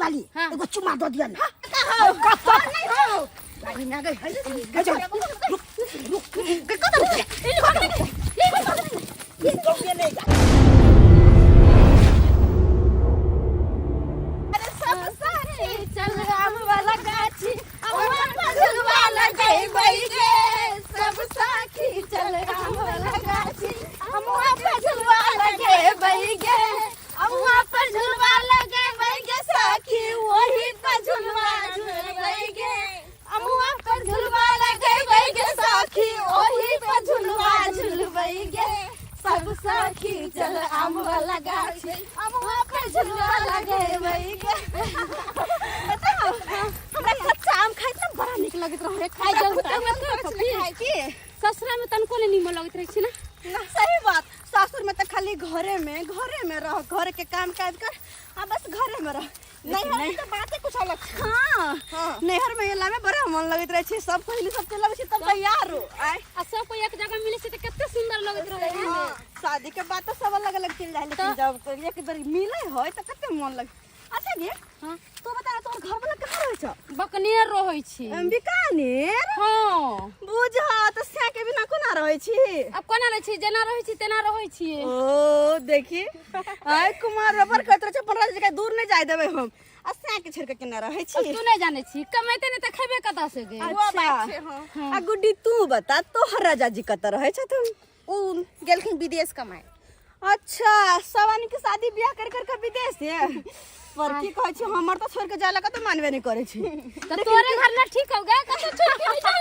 वाली हाँ। एगो चुम्मा दऽ दिअ ना। हो कत नहीं हो। अरे ना गई गई जाओ। रुक रुक। कत ई भाग नहीं, ई भाग नहीं। ये दौड़िए नहीं जा। अरे सब साथी चल आम वाला गाछी, अमुआ पर झुलवा लगेबै गे। सब साथी चल आम वाला गाछी, अमुआ पर झुलवा लगेबै गे। अमुआ पर झुलवा लगेबै गे सखी, ओही पर झुलवा झुलबै गे। अमुआ पर झुलवा लगेबै गे सखी, ओही पर झुलवा झुलबै गे। सब सखी चल आम वाला गाछी, अमुआ पर झुलवा लगेबै गे। बताओ, हमरा कच्चा आम खाइत ने बड़ा नीक लगैत रहे। खाइ जल खाइ की ससुरा में तनको ने नीमन लगैत रहै छै ने। ना, सही बात। सासुर में तो खाली घरे में रह, घर के काम काज कर आ बस घरे में रह। नैहर में तो बाते कुछ अलग छै। हाँ। हाँ। नैहर में एला में बड़ा मन लगैत रहै छै। सब सहेली सब चलि अबै छै तब तैयार हो आय। आ सब कोई एक जगह मिले छै त कते सुंदर लगैत रहै है। हाँ, शादी के बाद तो सब अलग अलग चलि जाइ, लेकिन जब एक बेर मिलै है तऽ कते मन लगे। अच्छा गे, हाँ। तू बता ना, तोहर घर वाला कहाँ रहै छौ? बकनेर रहै छी। बीकानेर? हाँ। बुझ तऽ सैं के बिना कोना रहै छी? अब कोना रहै छी, जेना रहै छी तेना रहै छी। ओ देखी, आय कुमार रबर कहैत रहै छै, 15 जगह दूर नहि जाय देबै हम, आ सैं के छोड़ि के केना रहै छी? तू नहि जानै छी, कमेते नहि तऽ खेबे कतऽ से गे? अच्छा, आ गुड्डी तू बता, तोहर राजा जी कतऽ रहै छथुन? उ गेलखिन विदेश कमाए। अच्छा, सब आदमी के शादी बियाह कर कर के विदेश है। पर की कहै छी, हमर तऽ छोड़ के जाय लगा तऽ मानबे नहि करै छी। तऽ तोरे घर ना ठीक हो गए, कतौ छोड़ के नहि जाय।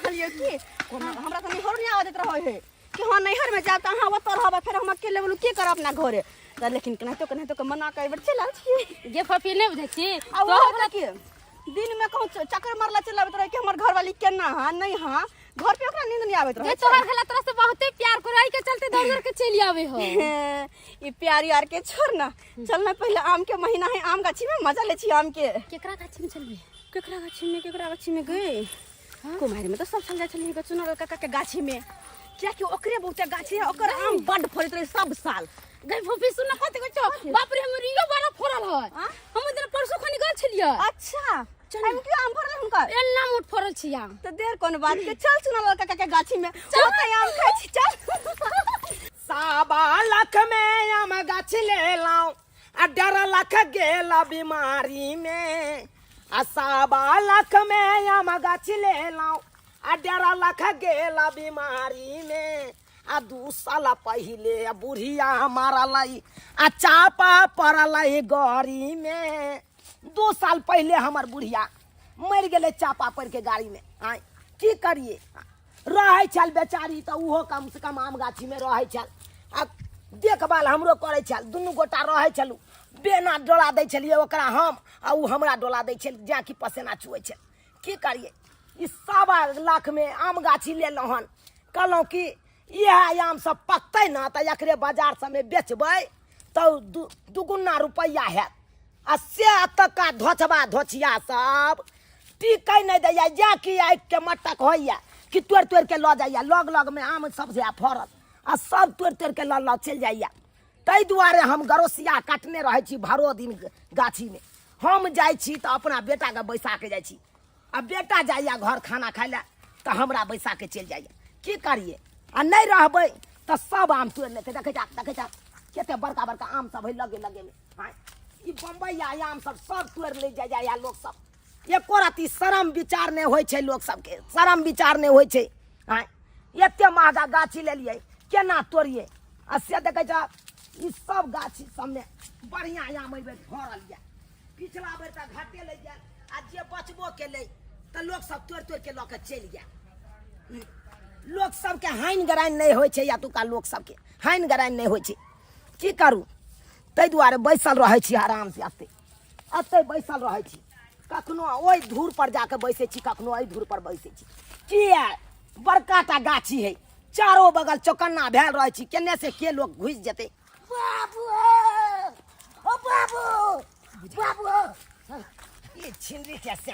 कहलियै की कोना हमरा तऽ नैहर नहि आबऽ दैत रहै है कि हाँ नैहर में जायब तऽ अहाँ ओतऽ रहबै, फेर हम अकेले बोलू के करब अपना घरे। तऽ लेकिन केनाहितो केनाहितो के मना कऽ एहिबेर चलि आयल छियै। गे फफी, नहि बुझै छी। आ ओहो तऽ की दिन में कहूँ चक्कर मारला चलि आबैत रहै कि हमर घरवाली केना हाँ नहीं हाँ, घर पे ओकरा नींद नहीं आबैत जे रहै। तोहर घला तोरा से बहुते प्यार करे के चलते दौड़ दौड़ के चलि आवे हो। ई प्यार यार के छोड़ ना, चल ना, पहले आम के महीना है, आम गाछी में मजा ले छी आम के। केकरा गाछी में चलबे? केकरा गाछी में, केकरा गाछी में गई? कुमारी में तो सब चल जाइ छलियै चुनाव काका के गाछी में, कियाकि ओकरे बहुते गाछी है, ओकर आम बड्ड फड़ैत रहे सब साल। गई फूफी, सुन ना, कथि कहै छौ? बाप रे, हमर इहो बड़ा फड़ल है। हम ओहि दिन परसू खनी गेल छलियै। अच्छा, एहिमे क्यों आम फड़ल हुनकर? एना मोट फड़ल छी आम। तऽ देर कोन बात के, चल चुनाव काका के गाछी में, ओतै आम खाइ छी, चल। 1.25 लाख में आम गाछ लेलहुँ आ 1.5 लाख गेला बीमारी में। आ 1.25 लाख में आम गाछ लेलहुँ आ 1.5 लाख गेला बीमारी में। आ 2 साल पहिले बुढ़िया मारलै आ चापा पड़लै गाड़ी में। 2 साल पहिले हमर बुढ़िया मरि गेलै चापा पड़ि के गाड़ी में। आय, की करिए? रहै छल बेचारी तऽ ओहो कम से कम आम गाछीमे रहै छल आ देखभाल हमरो करै छल। दुनू गोटा रहै छलहुँ। बेना डोला दै छलियै ओकरा हम आ ओ हमरा डोला दै छल, जाकि पसेना चुअै छल। की करिए? ई 1.25 लाखमे आम गाछी लेलहुँ हन। कहलहुँ कि इएह आम सब पकतै ने तऽ एकरे बाजार सबमे बेचबै तऽ दुगुना रुपैआ हैत। आ से एतुका धोचबा धोचिया सब टिकै नहि दैया, जा कि आँखिके मटक होइया कि तोड़ि तोड़ि के लऽ जाइया। लग लगमे आम सब जे फड़ल आ सब तोड़ि तोड़ि के लऽ लऽ चलि जाइया। ताहि दुआरे हम गरोसिया काटने रहै छी भरो दिन गाछीमे। हम जाइ छी तऽ अपना बेटाके बैसा के जाइ छी आ बेटा जाइया घर खाना खाइ लए तऽ हमरा बैसा के चलि जाइया। की करिए? आ नहि रहबै तऽ सब आम तोड़ि लेतै। देखै जा, देखै जा, कते बड़का बड़का आम सब है लगे लगेमे। आँय, ई बम्बइया आम सब सब तोड़ि लै जाइ जाइया लोक सब। एको रत्ती शरम विचार नहि होइ छै लोक सबके, शरम विचार नहि होइ छै। आँय, एते महगा गाछी लेलियै, केना तोड़ियै? आ से देखै छ, ई सब गाछी सबमे बढ़िआँ आम एहि बेर फड़ल यऽ। पिछला बेर तऽ घाटे लागि गेल आ जे बचबो केलै तऽ लोक सब तोड़ि तोड़ि के लऽ के चलि गेल। लोक सबके हानि गरानि नहि होइ छै, एतुका लोक सबके हानि गरानि नहि होइ छै। की करू? ताहि दुआरे बैसल रहै छी आरामसँ। एतै एतै बैसल रहै छी। कखनो ओहि धूर पर जाके बैसै छी, कखनो एहि धूर पर बैसै छी। किया? बड़का टा गाछी है, चारो बगल चौकन्ना भेल रहै छी, केने से के लोक घुसि जेतै। बाबू, ओ बाबू, बाबू। ये छिनरी के से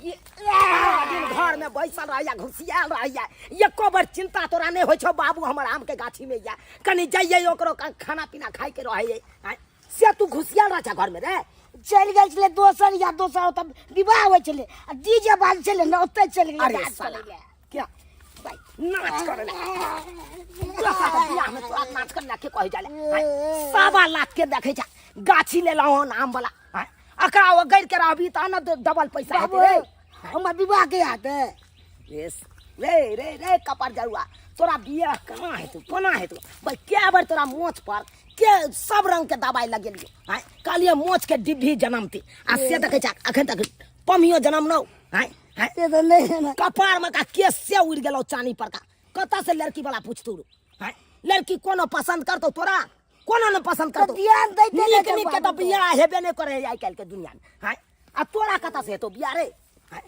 ये सारा दिन घर में बैसल रहैया, घुसियाल रहैया, एको बेर चिंता तोरा नहि होइ छौ बाबू हमर आम के गाछी में या कनी जाइए ओकरो खाना पीना खाइ के रहैये। आँय, से तू घुसियाल रहै छह घर में रे? चलि गेल छलै दोसर या दोसर ओतऽ विवाह होइ छलै आ डीजे बाजै छलै ने, ओतऽ चलि गेलै अरे नाच साला, करै लए। क्या भाई नाच करे ला तोरा साथ बियाह में तोरा नाच करे ला के कहै जाले? आँय, 1.25 लाख के देखै छा गाछी लेलहुँ हन आम वाला। आँय, एकरा ओ गैर के रहबी तऽ ने डबल पैसा हेतै रे। हमर विवाह के हेतै? रे रे रे कपार जरुआ, तोरा बियाह केना हेतौ, कोना हेतौ भाई? कए बेर तोरा मोछ पर के सब रंग के दवाई लगेलियो। आँय, कहलियै मोछ के डिब्बी जनमतै, आ से देखै छा अखन तक पमियो जनम नौ। आँय आँय, से तऽ नहि है ने। कपार में का केस से उड़ि गेलौ चानी पर का, कतऽ से लड़की वाला पूछतौ रो? आँय, लड़की कोनो पसंद करतौ तोरा? कोनो ने पसंद करतौ। ध्यान दैते नहि नीक छै नीक के तऽ बाबू। बियाह हेबे नहि करे आइ काल्हि के दुनिया में। आँय, आ तोरा कतऽ से हेतौ बियाह रे? आँय,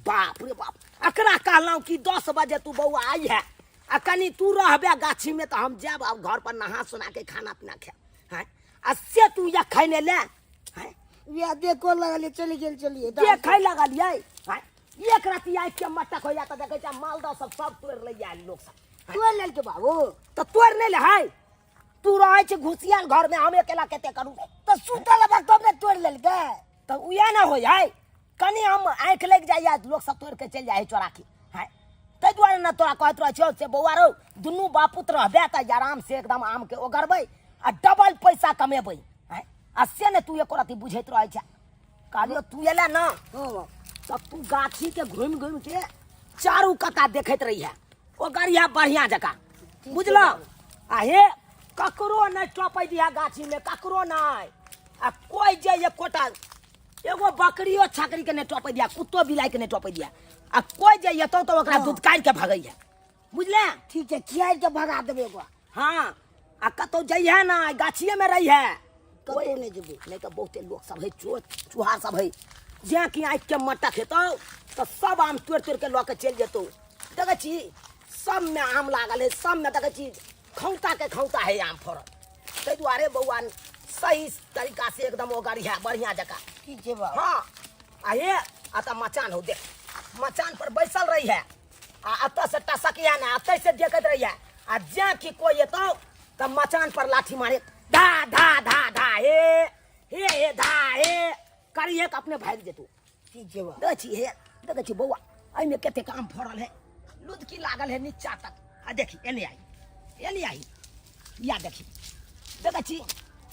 बाप रे बाप, एकरा कहलहुँ कि 10 बजे तू बौआ आई है आ कनी तू रहबे गाछी में तऽ हम जायब आब घर पर नहा सोना के खाना पीना खायब। आँय, आ से तू या खैने ले? आँय, बियाह देखो लगलियै, चलि गेल चलियै। देखै लगलियै। आँय, एक राति आँखि के मटक होइया तऽ देखै छियै मालदह सब सब तोड़ि लैया लोक सब। तोड़ि लेलकै बाबू? तऽ तोड़ि नहि ले है, तू रहै छै घुसियाल घर में, हम अकेला कते करू? तऽ सुतल रहबक तब ने तोड़ि लेलकै। तऽ उएह ने होइ है, कनी हम आँखि लागि जाइया लोक सब तोड़ि के चलि जाइ है चोरा के। है ताहि दुआरे ने तोरा कहैत रहै छियौ से बौआ रौ, दुनू बापुत रहबे तऽ आराम से एकदम आम के ओगरबै आ डबल पैसा कमेबै। है आ से ने तू एको रत्ती बुझैत रहै छै। कहलियौ तू एले ने तऽ तू गाछी के घुमि घुमि के चारू कता देखैत रहिहे, ओगरिहा बढ़िया जकाँ, बुझलौ? आ हे ककरो नहि टपै दिहा गाछी में, ककरो नहि, आ कोइ जे एकोटा एगो बकरियो छकरी के नहि टपै दिहा, कुत्तो बिलाइ के नहि टपै दिहा, आ कोइ जे एतौ तऽ ओकरा दुधकारि के भगैहे, बुझले? ठीक छै, खियारि के भगा देबै ओकरा। हाँ, आ कतौ जइहे ना, गाछिए में रहिहे, कतौ नहि जेबै। नहि तऽ बहुते लोक सब है, चोर चुहार सब है, जेँ कि आँखि के मटक हेतौ तऽ सब आम तोड़ि तोड़ि के लऽ के चलि जेतौ। देखै छी सबमे आम लागल है, सबमे देखै छी खौता के खौता है आम फड़ल। ताहि दुआरे बौआ सही तरीका से एकदम ओगरिहा बढ़िया जकाँ। ठीक छै बाबू। हाँ, आ हे आ तऽ मचान हो, देख मचान पर बैसल रही है आ एतऽ से टसकिया ने, एतऽ से देखैत रही है, आ जेँ कि कोइ एतौ तऽ मचान पर लाठी मारे धा धा धा धा हे हे हे धा हे करिहे के अपने भागि जेतौ। ठीक छै बाबू। देखै छी हे, देखै छी बौआ एहिमे कतेक आम फड़ल है, लुदकी लागल है नीचा तक। आ देखी एने आई, एने आई, या देखी, देखै छी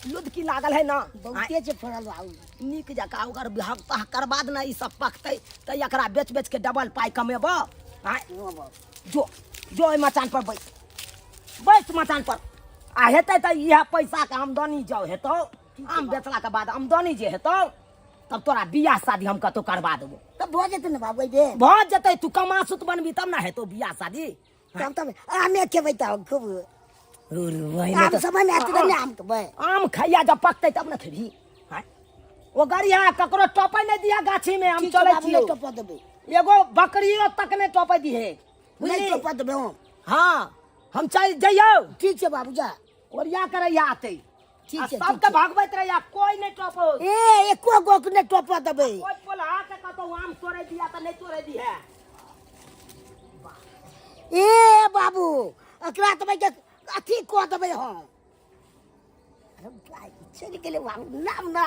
लुदकी लागल है ना, बहुते छै फड़ल बाबू। नीक जकाँ ओकर तकर बाद ने ई सब पकतै तऽ एकरा बेच बेच के डबल पाइ कमेबो। आँय, जो जो ओहि मचान पर बैस, बैस मचान पर, आ हेतै तऽ इएह पैसाके आमदनी जँ हेतौ, आम बेचलाके बाद आमदनी जे हेतौ तब तोरा बियाह शादी हम कतौ करवा देबो। तब भऽ जेतै ने बाबू? एहिबेर भऽ जेतै, तू कमासुत बनबी तब ने हेतौ बियाह शादी। तब तब आमे खेबै तऽ खूब आम समय में आते तब ने आम खेबै। आम खैया जब पकतै तब ने खेबही। आँय, ओ गरिया ककरो टपै नहि दिया गाछी में, हम ठीक छै चलै बाबू, छियौ। नहि टपऽ देबै, एगो बकरियो तक नहि टपै दिहे, नहि बुझली? टपऽ देबै हम। हाँ, हम चल जइयौ। ठीक छै बाबू, जा। ओरिया के रहिया आते। ठीक आ छै, ठीक सबके छै। भगबैत रहिया, कोई नहि टपो। ए एको गो के नहि टपऽ देबै। कोई पोलहा के कतौ आम तोड़े दिया तऽ नहि तोड़े दिहे। ए बाबू, एकरा तऽ भाई के अथी कऽ देबै हम। चलि गेलै बाबू, नाम ना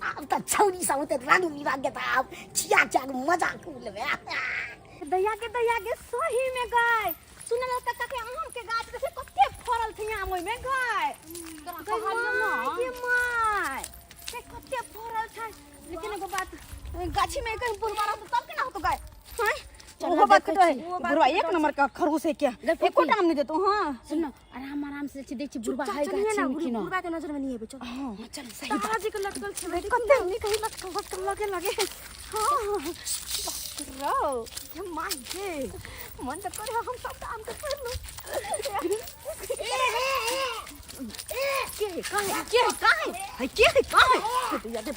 आब तऽ छौरी सब होतै रंग बिरंग के, तऽ आब छिया छिया के मजा खूब लेबै। दैया के दैया के, सही में गाय सुनल कक्का के आम के गाछ देखै कते फड़ल छै आम ओइमे गाय। तोरा कहलियौ ना। के my के कते फड़ल छै, लेकिन एगो बात, गाछी में कहीं बुढ़वा रहतो तब केना होतो गाय? हैं, चल ओहो बात देखै के छी। बुढ़वा एक नंबर का खरगोश है क्या, एको टाइम नहीं देतो। हां सुन न, आराम आराम से देख छी बुढ़वा है चलिए गाछी ना, में कि ना। बुढ़वा के नजर में नहीं आबे, चल। हां चल, सही बात। तारा जी के लटकल छै, कते नीक है लटकल लटकल लगे लगे। हां रो के my के मन त करे हम सब आम के तोड़ लू। के काहे, के काहे है, के काहे के दे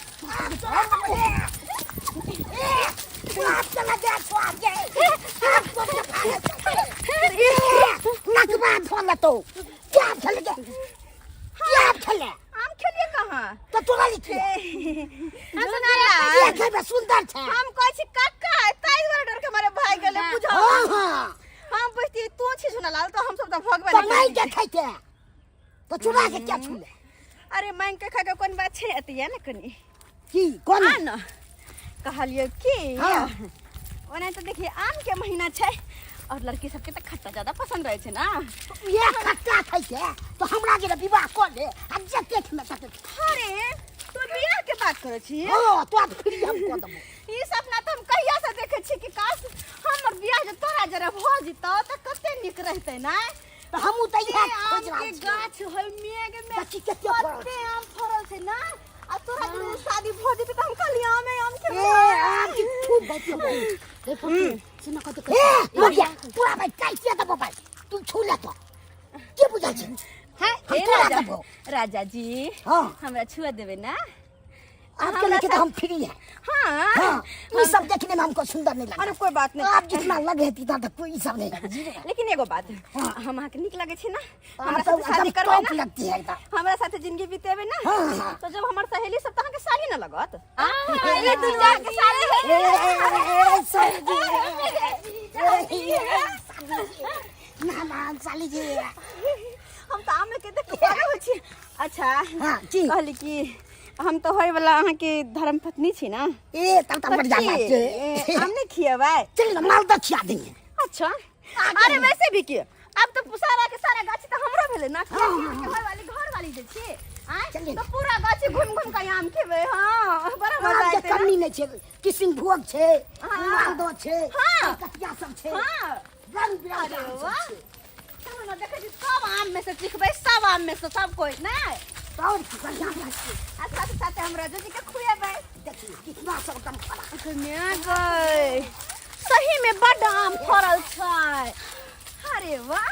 नकबा धो लेतो। क्या खेल के, क्या खेले आम खेलिए कहाँ? हां त तोरा लिखिए झुनालाल देखे में सुंदर छै हम कहै छी कक्का ताहि दुआरे डर के मारे भाग गेलै बुझल हाँ हाँ हम पुछती तू छी झुनालाल तो हम सब तऽ भगवे तो नहि नहीं करती। देखे के तो चुरा के क्या छूले अरे मांग के खा के कोन बात छै एतै ने कनी की कोन आ न कहलियै की हाँ। ओना तऽ देखिए आम के महीना छै और लड़की सबके तऽ खट्टा ज्यादा पसंद रहै छै ना ये खट्टा खाइ के तो हमरा जे विवाह कऽ ले आ जते में तते अरे तू बियाह के बात करै छी हाँ तो आज फ्री हम कऽ देबो ई सपना तऽ हम कहिया से देखै छी कि काश हमर बियाह जे तोरा जरा भऽ जेतौ तऽ कते नीक रहतै ने तऽ हमहूँ तऽ इएह आम खोजि के रहल छी गाछ है मेघ में देखी कते फड़ल कते आम फड़ल छै ना आ तोरा जरूर शादी भऽ जेतै तऽ हम कहलियै आमे आम ए खेबै आम की खूब बैठियो ए फुफी सुन कते ए मुखिया पूरा भाई काटिए देबो भाई तू छू ले तो के बुझै छी हैं हम ए तोरा राजा देबो राजा जी हाँ हमरा छुआ देबै ना आपके लेके तो हम फ्री हैं हाँ हाँ ये सब देखने में हमको सुंदर नहीं लगता अरे कोई बात नहीं आप जितना लगे है तितना तक कोई सब नहीं लगे जी लेकिन एगो बात हाँ। हम अहाँके नीक लगै छै ना हमरा आप तो साथे शादी एकदम करबै टॉप ना लगती है एकदम हमरा साथे जिंदगी बितेबै ना हाँ, हाँ। तो जब हमर सहेली सब तऽ अहाँके साली ना लगत ये तू जाके साली ए, ए, ए, साली जी ए, साली जी। ना ना साली जी हम तऽ आम के देख के पागल होइ छी अच्छा हाँ जी कहली कि हम तऽ होय वाला अहाँके धर्म पत्नी छी ना ए तब तब बढ़िया बात ए, छै आम नहीं खियेबै चल ना मालदा खिया देंगे अच्छा अरे वैसे भी के अब तो सारा के सारा गाछ तऽ हमरो भेलै ना हाँ, हाँ, हाँ। घर वाली घर वाली जे छी आँय चलिए। तो पूरा गाछ घुम घुम के आम खेबै हाँ बड़ा मजा आम के एतै ना कमी नहीं छै किसिनभोग छै हाँ। मालदह छै हाँ। कलकतिया सब छै हाँ रंग बिरंग अरे आम सब वाह। छै चलो ना देखै छी सब आम में से चिखबै सब आम में से सब कोई नहीं और की बढ़िया बात छै आ साथे साथे हम राजू जी के खुएबै देखिए कितना सब एकदम फला गै सही में बड आम फड़ल छै अरे वाह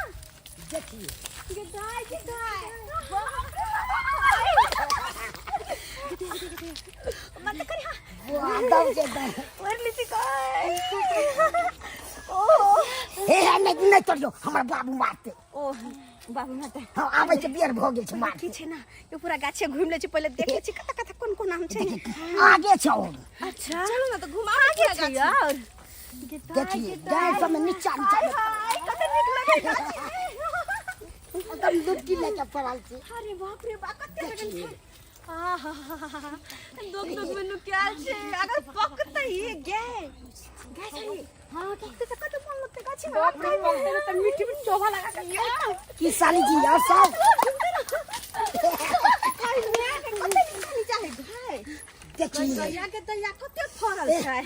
देखिए गे गाय गे गाय मत करी हाँ वाह दब जे दे ओर लीची गाय ओ हे हे नहीं नहीं तोड़ियो हमर बाबू मारते ओ बाबू माता हाँ आबै के बेर भऽ गेल छै मार की छै ना यो पूरा गाछे घुमि लै छी पहिले देख लै छी कतऽ कतऽ कोन कोन आम छै आगे छै और अच्छा चलू ना तऽ घुमा आगे छै यार देखिए गाय सब में नीचा नीचा हाय हाय कते नीक लगै गाछी एकदम लुटकी लेके पड़ल छै अरे बाप रे बा कते लगल छै आहा दोग दोग में नुकायल छै अगर पकतै गे गे छै हां पकतै तऽ कते मन लगतै गाछी में बाप रे पकते त मीठी मीठी शोभा लगा के खाइ। की साली जी और सब कते नीचा नीचा है गाय देखिए गैया के दैया कते फड़ल छै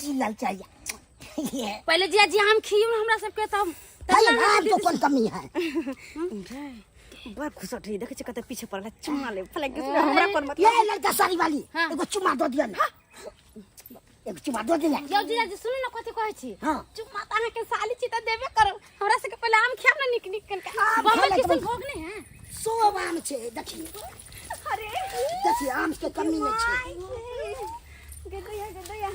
जी लाल चाहिए पहिले जिया जी आम खियौ हमरा सबके तब भाई आम तो कौन कमी है बड़ खुश उठै देखै छै कते पीछे पड़ल चुम्मा ले फलक के हमरा कोन मतलब ये लड़का साड़ी वाली हाँ। एगो चुम्मा दो दिया ना एगो चुम्मा दो दिया यौ जीजाजी सुनू ने कथी कहै छी हाँ। चुम्मा तऽ अहाँके साली छी तऽ देबे करब हमरा सबके पहिले आम खायब ने नीक नीक कनिका आम बम्बई खाय लए किशन तऽ- भोग नहि है सब आम छै देखिए अरे देखिए आम के कमी नहीं छै गे दैया गे दैया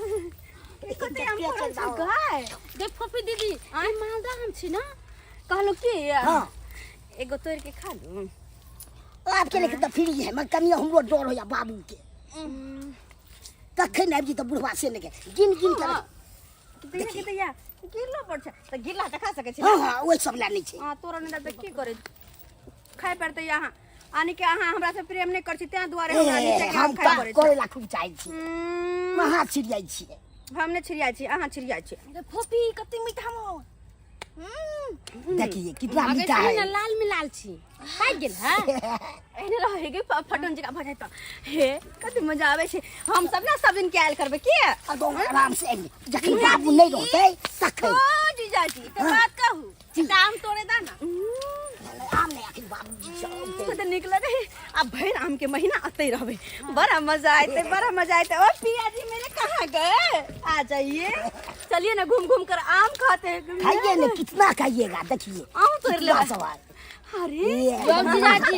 कते आम देखिए फड़ल छै चल गाय देख फोफी दीदी ई मालदह आम छी ना कहलहुँ की हाँ एगो तोड़ के खा लू आपके लेके तऽ फ्री है मगर कनियो हमरो डर होइया बाबू के कखन आबि जेतै बुढ़वा से नहि गिन गिन के हाँ। दैया के दैया गिरलो पड़ छै तऽ गिरला तऽ खा सकै छी हाँ हाँ ओहि सब लए नहि छै हाँ तोरा नहि तऽ की करे खाय पड़तै अहाँ आनि के अहाँ हमरा से प्रेम नहि करै छी तें दुआरे हमरा ए, नीचे के हम आम खाय पड़ै छै करे ला खूब चाहै छी हम्म, अहाँ छिड़ियाइ छियै हम नहि छिड़ियाइ छी अहाँ छिड़ियाइ छी अरे फोफी कते मीठा मो देखिए कितना अगर मीठा सुनू ने है लाल में लाल छी पाकि गेल है एहने रहै गे फटन जकाँ भऽ जाइत हे कते मजा आबै छै हम सब ने सब दिन के आयल करबै के एकदम आराम से आइए जखन बाबू नहीं रहते तखन ओ जीजाजी तऽ हाँ। बात कहू एकटा आम तोड़े दा ना आम नहीं अखन बाबूजी सब कते नीक लगे आ भरि आम के महीना अतै रहबै बड़ा मजा आते बड़ा मजा आते ओ पिया जी मेरे कहाँ गए आ जाइए चलिए ना घूम घूम कर आम खाते हैं खाइए ना कितना खाइएगा देखिए आम तोड़ कितना लेबै सवाल अरे ये यौ जीजाजी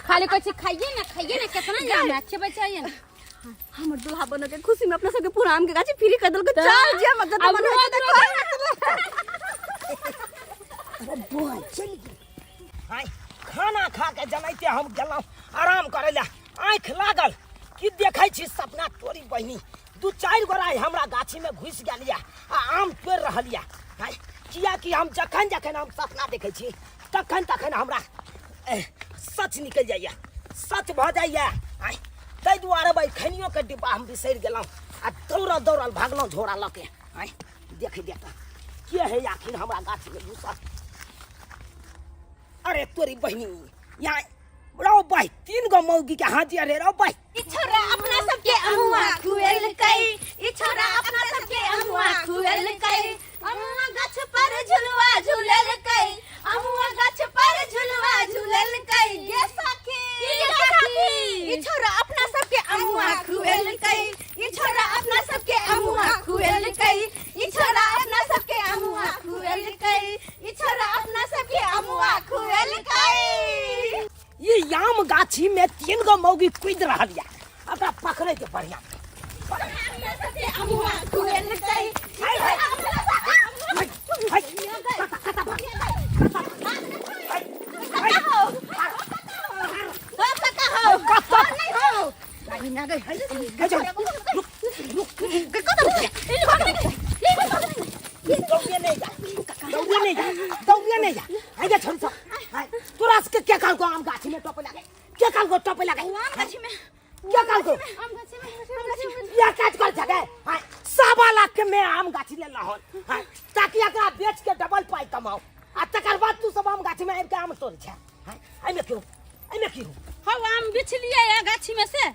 खाली कहै छी खाइए ना खाइए ना केतना आम है अच्छे बचाइए ना हमर दुल्हा बन के खुशी में अपना सबके पूरा आम के गाछी फ्री कर देलकै चल जे मत अब मन होय रोज त अरे बुआ चल आय खाना खा के जनाइते आबिते हम गेलहुँ आराम करै लए, आँखि लागल कि देखै छी सपना तोरी बहिनी दू चारि गोरा हमरा गाछीमे घुसि गेल यऽ आ आम तोड़ि रहल यऽ। आँय, किएकि हम जखन जखन हम सपना देखै छी तखन तखन हमरा सच निकलि जाइए, सच भऽ जाइए। आँय, ताहि दुआरे भाइ खनियोके डिब्बा हम बिसरि गेलहुँ आ दौड़ल दौड़ल भागलहुँ झोरा लऽ के। आँय, देख देख के है आखिर हमरा गाछीमे घुसल। अरे तोरी बहिनी यहाँ रौ भाइ तीन गो मौगी के हाथ अरे रौ भाइ। ई छोरा अपना सबके अमुआ खुएलकै, ई छोरा अपना सबके अमुआ खुएलकै, अमुआ गाछ पर झुलुआ झुलेलकै, अमुआ गाछ पर झुलुआ झुलेलकै। गे सखी, गे सखी, ई छोरा अपना सबके अमुआ खुएलकै, ई छोरा अपना सबके अमुआ खुएलकै, ई छोरा अपना सबके अमुआ खुएलकै, ई छोरा अपना सबके अमुआ खुएलकै। ये आम गाछी में तीन गो मौगी कूद रहल या, ओकरा पकड़े के बढ़िया। अमुआ खुएलकै। हाय, हाय। हाय, हाय। कता, कता भाग। कता भाग। हाय, हाय। कता। हाय, जाओ। रुक, रुक। दौड़िए नहीं जा, दौड़िए नहीं जा, दौड़िए नहीं जा। हाय, जा, छोड़, छोड़। हाय, तोरा सबके के काल को आम गाछी में टोपे लागे? के काल को टोपे लागे? आम गाछी में। के काल को? आम गाछी में, आम गाछी में। या काज कर जगह। हाय, 1.25 लाख के में आम गाछी ले लाहौल। हाय, ताकि एकरा बेच के डबल पाई कमाओ। आ तकर बाद तू सब आम गाछी में आबि के आम तोड़ै छै। हाय, एहिमे क्यों? एहिमे क्यों? हौ, आम बिछलियै या गाछी में से।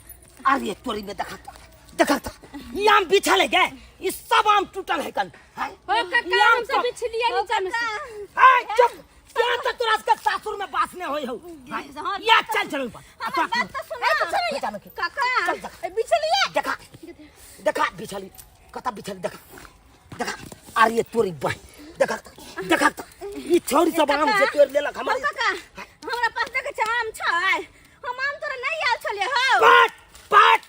अरे तोरी में देखा तो, देखा तो। ई आम बिछल है गे, ई सब आम टूटल है कन। हाय, हो काका, ई आम हम सब सब- बिछलियै नीचा में से। हाय, चुप। यहाँ तक तोरा सबके सासुर में बास नहीं होई हौ। हाय, या चल चल पर। हमर बात तो सुना। काका, चल, देखा। ए, बिछलियै। देखा, देखा बिछली, कता बिछली देखा, देखा। अरे तोरी बह, देखा, देखा, ई छौरी सब आम से तोड़ लेलक हौ हमर। काका, हमरा पास देखै छै आम छै, हम आम तोरा नहीं आयल छलियै हौ। पाट पाट,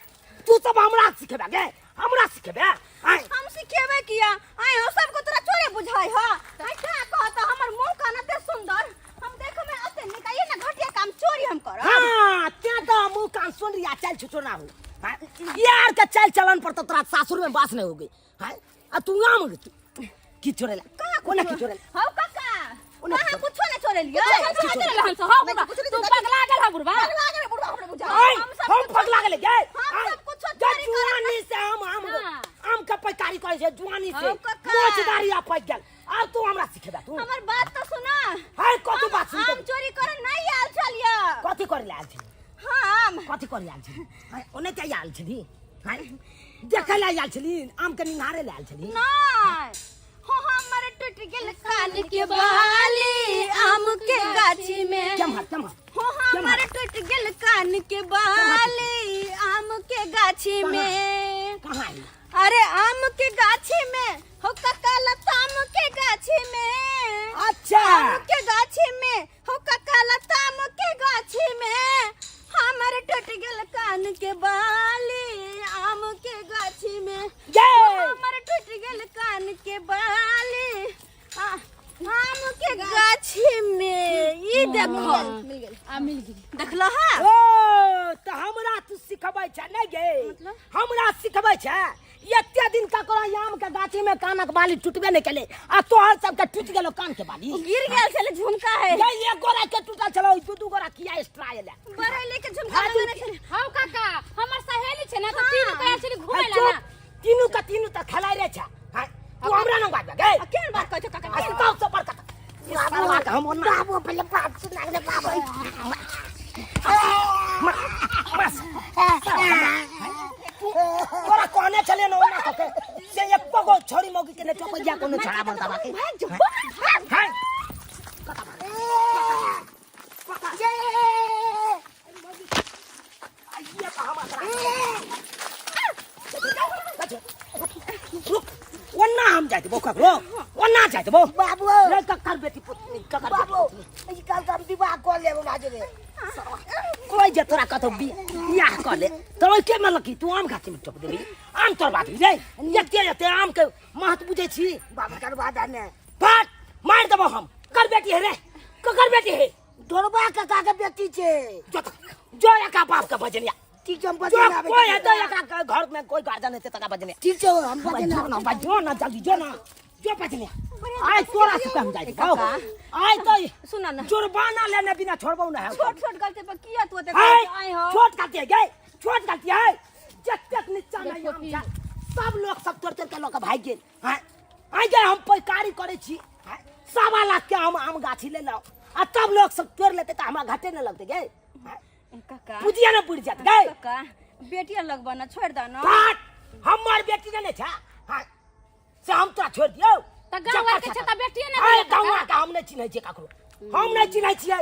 तू सब हमरा सिखेबे गे, हमरा सिखेबे? आय, हम सिखेबै किया? आय, हम सबको तोरा चोरे बुझाइ ह। आय, का कहत हमर मुंह कान एते सुंदर, हम देखै में एते नीक, ये ना घटिया काम चोरी हम करब। हाँ, ते तो मुंह कान सुन रिया चल छुछो ना हो। हाँ, यार के चल चलन पर तो तोरा सासुर में बास नहीं हो गई। हाँ, आ तू आम की चोरेला? कोना की चोरेला? हौ काका, ओना कहाँ कुछो ना चोरेलियै। कुछो ना चोरेला हम सब, हौ बुढ़बा, तू पगला गेल हौ बुढ़बा। पगला गेल बुढ़बा हमरा बुझा। आय, हम सब हम पगला गेले गे। हम आय, सब कुछो जे चोरी करब। जुआनी से हम आम हाँ। आम के पैकारी करै छै जुआनी से। हौ काका। मोचदारी आ पैक गेल। आब तू हमरा सिखेबे तू? हमर बात तो सुना। हाय, कथी बात सुनते? आम चोरी करे नहीं आयल छलियै। कथी करे आयल छली? हम कथी करे आयल छली? हाय, ओने के आयल छली? हाय, देखै लए आयल छली, आम के निहारे लए आयल छली? नहीं हो, हमर टूट गेल कान के बाली आम के गाछी में। केम्हर केम्हर? हो, हमर टूट गेल कान के बाली आम के गाछी में। कहाँ आई? अरे आम के गाछी में हो काका, लताम के गाछी में। अच्छा। आम के गाछी में हो काका, लताम के गाछी में हमर टूट गेल कान के बाली आम के गाछी में। ये हमर टूट गेल कान के बाली आम के गाछी में। ई देखो, मिल गेल, आ मिल गेल। देखलो हा? ओ तऽ हमरा तू सिखबै छै नहि गे? हमरा सिखबै छै? एते दिन ककरो आम के गाछी में कानक बाली टूटबे नहि केलै आ तोहर सबके टूटि गेलो कान के बाली। गिर गेल छले, झुमका है। गई, एक गोरा के टूटल छलो, दू दू गोरा किया एक्स्ट्रा एले? बरेली के झुमका लगने छले। हौ काका, हमर सहेली छै ना, तऽ तीनू के आयल छली घुमै है, ला ना। चुप। तीनू के तीनू तऽ खेलाइ रहे छै। हाँ, तू हमरा न बाजबे गे? आ केहन बात कहै छौ काका? आ सब से बड़का ई साला के हम ओना बाबू, पहिले बात सुना रे बाबू। बस तोरा कहने छले न ओना कके से एको गो छोरी मौगी के ने टोपैया कोनो छड़ा बरदावा के। हाय, ये आइए त हम रुक, ओना हम जाय देबो ककरो? ओना जाय देबो? बाबू। रे ककर बेटी पुतनी, ककर बेटी बाबू, पुतनी? ई काल हम विवाह कऽ लेब हमरा जोरे। कोई जे तोरा कतौ बियाह कऽ ले तऽ ओहि के मतलब की तू आम गाछी में टोप देबी, आम तोड़बा देबी रे? एते एते आम के महत्व बुझै छी? बाबू, करवा दे ने। फट मारि देबो हम। ककर बेटी है रे? ककर बेटी है? ढोरबा काका के बेटी छै। जो तो, जो एका बाप के बजनिया। ठीक छै, हम जो बजेने आबै कोई छी। है तो एकरा घर में कोई गार्जियन हेतै तकरा बजनिया। ठीक छै, हम बजेने जो आबै ना छी। भाई, जो ना जल्दी जो ना, जो बजनिया। आइ तोरा से हम जाइ छी। आइ तो सुन ना। जुर्माना लेने बिना छोड़बौ ना है। छोट छोट गलती पर किया तू ओते है, आइ हो? छोट गलती है गई, छोट गलती है। जतेक नीचा में आम छल सब लोग सब तोड़ तोड़ के लऽ के भागि गेल। हैं आइ गए हम पैकारी करै छी, हैं 1.25 लाख के हम आम गाछी लेलहुँ आ तब लोग सब तोड़ लेतै तऽ हमरा घाटे नहि लगतै गई। काका पूजिया ने बुझि जात गई। काका बेटिया लगबा ना, छोड़ दा ना। काट हमर बेटी ने छै। हाँ से हम तोरा छोड़ दियौ। तऽ गाँव आर के छै तऽ बेटिये ने अरे भेलै काका। गाँव के हम नहि चिन्है छियै ककरो, हम नहि चिन्है छियै।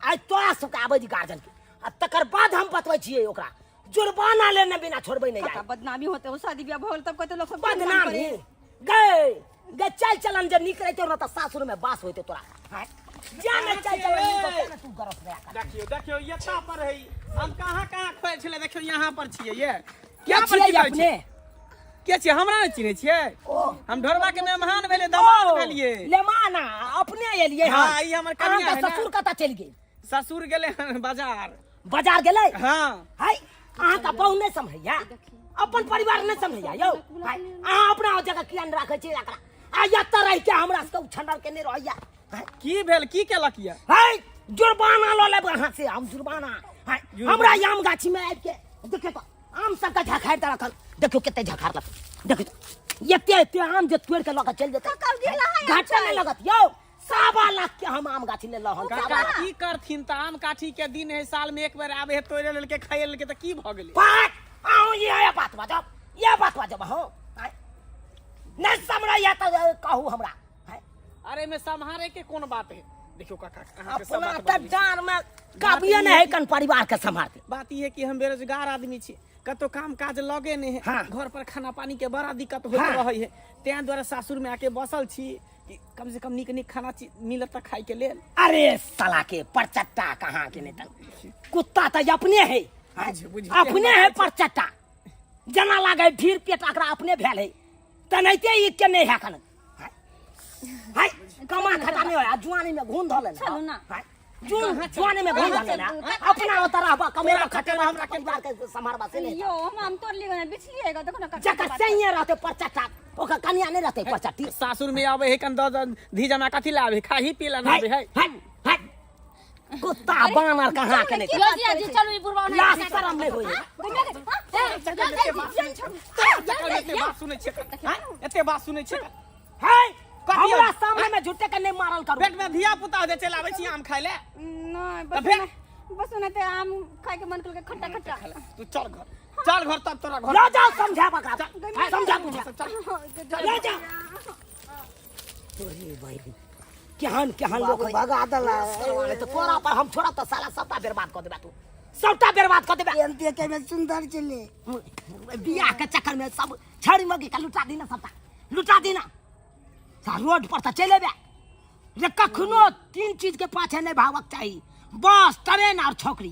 आइ तोरा सबके आबै छी गार्जियन के आ तकर बाद हम बतबै छियै ओकरा जुर्माना लेने बिना छोड़बै नहि। काका आइ बदनामी होते हो, शादी ब्याह भऽ गेल तब कते लोग सब बदनामी गए गए। चल चलन जे नीक रहितौ न तऽ सासुर में बास होइतौ तोरा। हाँ जा ने चल चलन नीक होतौ ने, तू गरस रहा कर। देखियो देखियो एता पर है, हम कहाँ कहाँ खोए छलै। देखियो यहाँ पर छियै ये। के यहाँ पर छियै की करै अपने? छियै? के छियै? हमरा नहि चिन्है छियै? हम ढोरबा के मेहमान भेलियै, दामाद भेलियै। लेमाना अपने एलियै? हाँ, ई हमर कनिया अहाँके है ने। ससुर कतऽ चलि गेल? ससुर गेलै हन बाजार। बाजार गेलै? हाँ। हाय अहाँके बहु नहि सम्हरैया, अपन परिवार नहि सम्हरैया यौ। हाय अहाँ अपना जगह किया नहि राखै छियै एकरा? आ एतऽ रहि के हमरा सबके उछंडर के नहि रहैया। हाय। की भेल, की केलक ये? हाय जुर्माना लऽ लेब अहाँ से हम जुर्माना। हाय जुर्माना? हमरा आम गाछी में आबि के देखियौ तऽ आम सबके झखारि दऽ रखल। देखियौ कते झखारलक, देखियौ तऽ एते एते आम जे तोड़ि के लऽ के चलि जेतै, घाटा नहि लगत यौ? 1.25 लाख के हम आम गाछी लेलहुँ हन, सवा काका लाख। की करथिन तऽ आम काठी के दिन है, साल में एक बेर आबे है, तोड़े लेलके खाए लेलके तऽ की भऽ गेलै? बात अहूँ इएह बात बाजब, इएह बात बाजब अहूँ। आँय? नहि सम्हरैया तऽ कहू हमरा। आँय? अरे में सम्हारे के कोन बात है? देखियो काका अहाँके सब अपना बात तऽ बतबै छी। डाँर में काबिये नहि है कन परिवार के सम्हारते। बात ई है कि हम बेरोजगार आदमी छी, कतौ काम काज लगे नहीं है। हाँ। घर पर खाना पानी के बड़ा दिक्कत होइत हाँ। रहै है, तें दुआरे सासुर में आके बसल छी कि कम से कम नीक नीक खाना मिलत तऽ खाय के लेल। अरे साला के परचट्टा कहाँ के नहीं तन कुत्ता तऽ अपने है। बुझ- बुझ- अपने है परचट्टा, जना लागे ढीर पेट एकरा अपने भेल है तेनाहिते ई के नहीं है कन। हाय कमा खटा नहीं होया, जुआनी में घून धऽ लेने। चलू ना। हाय जुआनी में घून धऽ लेने, अपना ओतऽ रहबा कमेबा खटेबा हमरा परिवार के सम्हारबा से नहीं। यो हम आम तोड़ लिए बिछलिएगा, देखो ना काका जकर के बात। सैये रहते परचट्टा ओकर कनिया नहीं रहते परचट्टी। सासुर में आवे है कन दस धी जमा कथी लावे, खाही पी ला आवे है। हाय हाय कुत्ता बानर कहाँ के नहीं। यो जी जी चलू ई बुढ़वा ओनाहिते लाज शरम नहीं होई। एते बात सुनै छियै, एते बात सुनै छियै। हाय कथी हमरा होई? सामने में झूठे के नहीं मारल करू। पेट में धिया पुता दे चल आबै छी आम खाय ले। नहीं तऽ बस फेर? बस ओनाहिते आम खाय के मन केलकै खट्टा खट्टा। तू चल घर, चल घर तब तोरा घर। ल जाओ समझा बकरा, समझा बुझा चल। ले जाओ। तोरी बहिन केहन केहन लोक बाबू है। भगा देला। साला तो तोरा पर हम छोड़ा तो साला सबटा बर्बाद कऽ देबा, तू सबटा बर्बाद कऽ देबा। एहन देखे में सुंदर छलै। बियाह के चक्कर में सब छड़ी मगी के लुटा दीना, सबटा लुटा दीना। सा रोड पर तऽ चलि एबे रे। कखनो तीन चीज के पाछे नहीं भागक चाही, बस ट्रेन और छोकरी।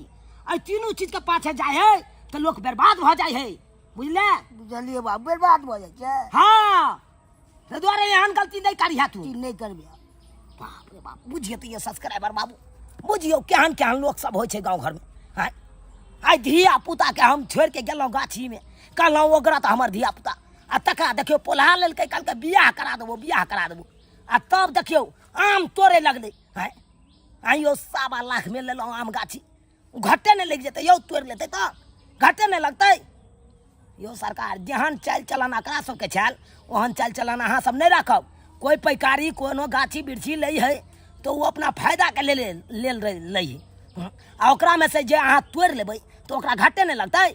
एहि तीनू चीज के पाछे जाइ है तऽ लोक बर्बाद भऽ जाइ है, बुझले? बुझलियै बाबू, बर्बाद भऽ जाइ छै। हाँ ताहि दुआरे एहन गलती नहीं करिहे तू। ई नहि करबै। बाप रे बाप, बुझियौ तऽ ये सब्सक्राइबर बाबू, बुझियौ केहन केहन लोक सब होइ छै गाँव घरमे। आँय आइ धिया पुताके हम छोड़ि के गेलहुँ गाछीमे, कहलहुँ ओकरा तऽ हमर धिया पुता आ तकरा देखियौ पोल्हा लेलकै, कहलकै बियाह करा देबो, बियाह करा देबो। आ तब देखियौ आम तोड़े लगलै। आँय आइयो 1.25 लाख में लेलहुँ आम गाछी, घटे नहि लागि जेतै यौ? तोड़ि लेतै तऽ घटे नहि लगतै यौ? सरकार जेहन चालि चलन एकरा सबके छल ओहन चालि चलन अहाँ सब नहि राखब। कोइ पैकारी कोनो गाछी बिरछी लै है तऽ ओ अपना फायदाके लेल लेल लै है आ ओकरामे से जे अहाँ तोड़ि लेबै तऽ ओकरा घाटे नहि लगतै?